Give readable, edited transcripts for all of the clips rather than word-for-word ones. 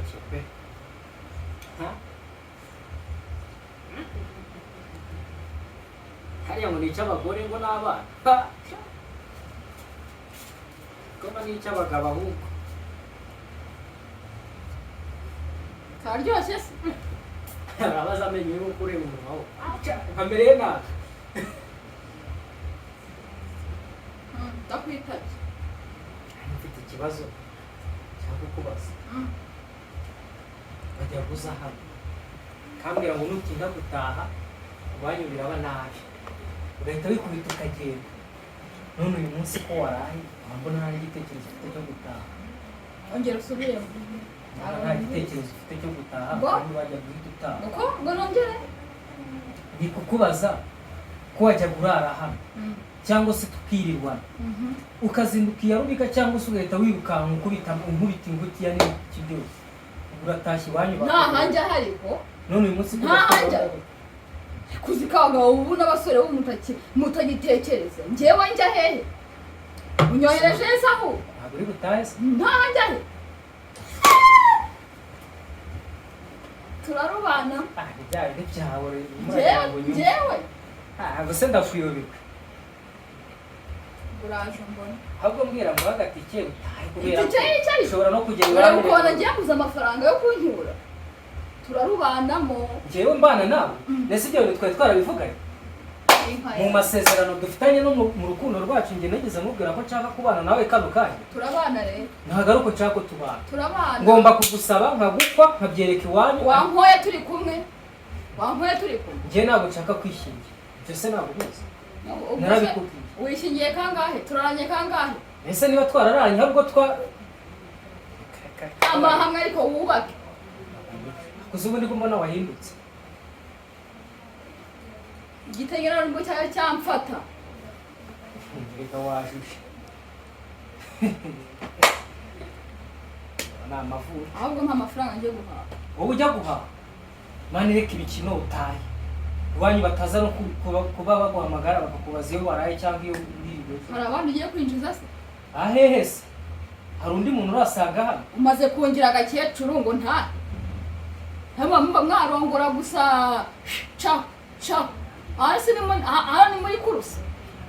Kararyoshye pe. Ha? Hariya ngo ni icy'abagore ngo n'abana. Ha! Koma ni icy'abagabo ahubwo. Kararyoshye se? Urabaza amenyo y'uko ureba umunwa we. Nkamereye nabi. Ndakwitabye. Mfite ikibazo cyo kukubaza. Bajya guza hano kambwira ngo nutinda gutaha iwanyu biraba nabi, ugahita wikubita ukagenda. None uyu munsi ko waraye, mbona nta n'igitekerezo ufite cyo gutaha. Ongera usubiremo. Mbona nta gitekerezo ufite cyo gutaha. Ngo? Kandi wajya guhita utaha. Uko ngo nongere? Ni kukubaza ko wajya urara hano cyangwa se tukirirwana, ukazinduka iya rubika, cyangwa se ugahita wirukanka ukubita unkubita ingutiya n'ibiki byose, uratashye iwanyu. Nta hanjye ahariho. None uyu munsi ko Nta hanjye. udafite- Kuzi ko abagabo ubu n'abasore ubu mutagitekereza. Njyewe njya hehe? Unyohereje se ahubwo? Ntabwo uri butahe se? Nta hanjye ahe. Turarubana. Ah, ni bya bindi byawe muragira ngo Njyewe nyumve. Njyewe. Ah, gusa ndakuyoberwa. Uraje mbona. Ahubwo mbwira ngo agatike utahe kubera Itike y'icyo ariko? ushobora no kugera Ureba iwanyu. ukuntu ngiye kuza amafaranga yo kuncyura. Turarubanamo. Njyewe mbana nawe, ndetse ibyo bintu twari twarabivuganye Inka mu yawe. masezerano dufitanye no mu rukundo rwacu. Njye nigeze mubwira ko nshaka kubana nawe kano kanya? Turabana rero. Ntabwo ari uko nshaka ko tubana. Turabana. Ngomba kugusaba nkagukwa, nkabyereka iwanyu. Wankoye turi kumwe, wankoye turi kumwe. Njye ntabwo nshaka kwishingira ibyo se, ntabwo ubizi? Ubwo se Narabikubwiye. Wishingiye kangahe? Turaranye kangahe? Ese niba twararanye ahubwo twa Amahamwe ariko wubake. Gusa ubu ndi mbona wahindutse. Igitenge nubwo cyari cyamfata. Reka wajuje ni amavura. Ahubwo mpa amafaranga njye guhaha. Wowe ujya guhaha? Mani, reka imikino utahe iwanyu, bataza no kuba baguhamagara bakakubaza iyo waraye cyangwa iyo wiriwe. Hari abandi ugiye kwinjiza se? Ahehe se, hari undi muntu urasanga hano? Umaze kungira agakecuru ngo ntahe. Hama muba mwarongora gusa, ca ca aha si ni muri- aha ni muri kurusi.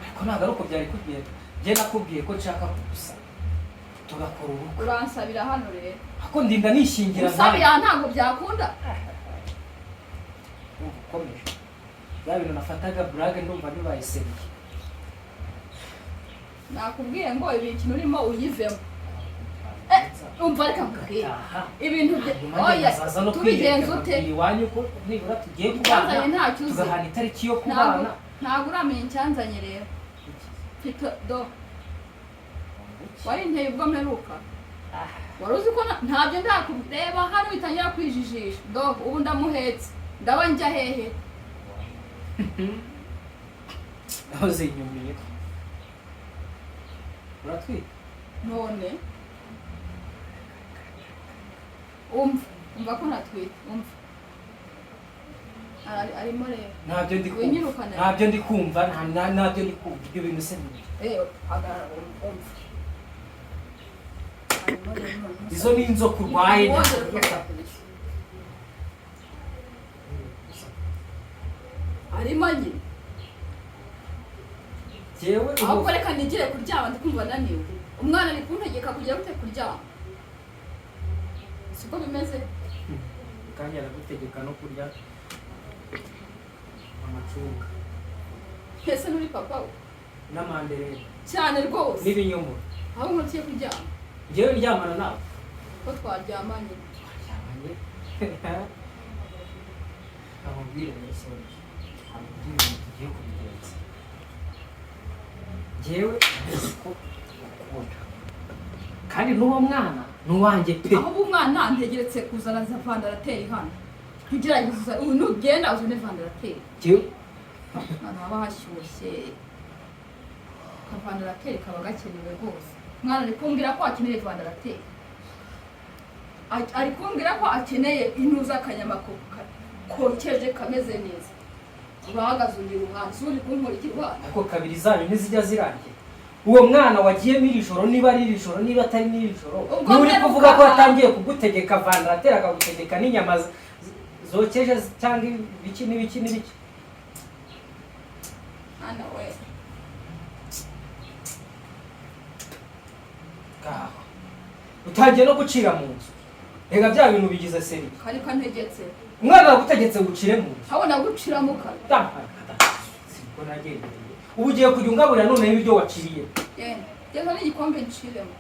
Ariko ntabwo ari uko byari kugenda. Njye nakubwiye ko nshaka kugusaba tugakora ubukwe. Uransabira hano rero. Ariko ndinda nishingira. Usabira ntabwo byakunda. Ndumva ukomeje bya bintu nafataga burage, ndumva bibaye sérieux. Nakubwiye ngo ibintu urimo uyivemo. Umva, reka nkubwire. Ugataha. Ibintu bya Hanyuma oya. nkazaza no Tubigenza kwiyereka ute? nkabwira iwanyu ko nibura tugiye Icyanzanye kubana, ntacyo uzi. tugahana itariki yo Ntabwo kubana. ntabwo uramenya icyanzanye rero. Mfite do warinteye ubwo mperuka. Wari uzi ko ntabyo ndakureba hano bitangira kwijijisha. Do ubu ndamuhetse, ndaba njya hehe? Nahoze inyumiye, uratwite? None umva, umva ko natwite, umva. Arimo rero. Ntabyo ndi kumva. Winyirukana. Ntabyo ndi kumva, ntabyo ndi kumva. Ibyo bintu se ni ibiki? Hagarara umva, arimo rero noneho. Izo ni inzoka urwaye. Wongere kugakurisha. Arimo nyine. Jyewe ubu Ahubwo reka nigire kuryama, ndi kumva naniwe. Umwana ari kuntegeka kujya gute kuryama, siko bimeze? Kandi aragutegeka no kurya amacunga. Ese nturi papa we? N'amanderena. Cyane rwose. N'ibinyomoro. Ahubwo ntugiye kuryama. Njyewe ndyamana nawe? Ko twaryamanye. Twaryamanye. Amubwire rero, sorry, amubwire ibintu tugiye kubigenza. Njyewe ndabizi ko ngukunda, kandi n'uwo mwana ni uwanjye pe. Ahubwo umwana ntegeretse kuzana za ventilateur hano. Tugerageza ubu, nugenda uzane ventilateur. Njyewe Ahantu haba hashyushye, akaventilateur kaba gakenewe rwose. Umwana ari kumbwira ko akeneye ventilateur. Ari kumbwira ko akeneye intuza, akanyama kokeje kameze neza. Urahagaze undi ruhande, si uri kunkora iki ruhande? Ariko kabiri zanyu ntizijya zirangira. Uwo mwana wagiyemo iri joro, niba ari iri joro, niba atari n'iri joro, Ubwo niba uri mperuka kuvuga ko aha. yatangiye kugutegeka vandarateri, akagutegeka n'inyama zokeje cyangwa ibiki n'ibiki n'ibiki. Hano we. Ngaho utangiye no gucira mu nzu. Reka, bya bintu bigize seri. Kari kantegetse. Umwana yagutegetse ngo ucire mu nzu? Habona guciramo kare. Sibwo nagendereye. Ubu ugiye kujya ungaburira noneho ibiryo waciriye? Genda, genda n'igikombe nciremo.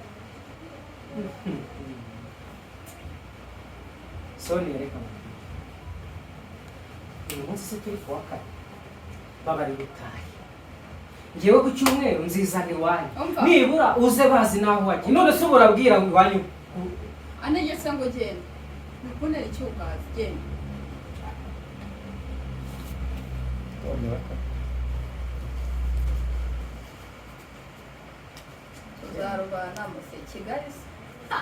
Sonia, reka nkubwire. Uyu munsi se turi kuwa kane? Babarira utahe. Ngewe ku cyumweru nzizana iwanyu. Umva. Nibura uze bazi n'aho wagiye. None se ubu urabwira ngo iwanyu Antegetse ngo genda nikuntera icyugazi, genda. Tuzarwana muse Kigali se. Ha!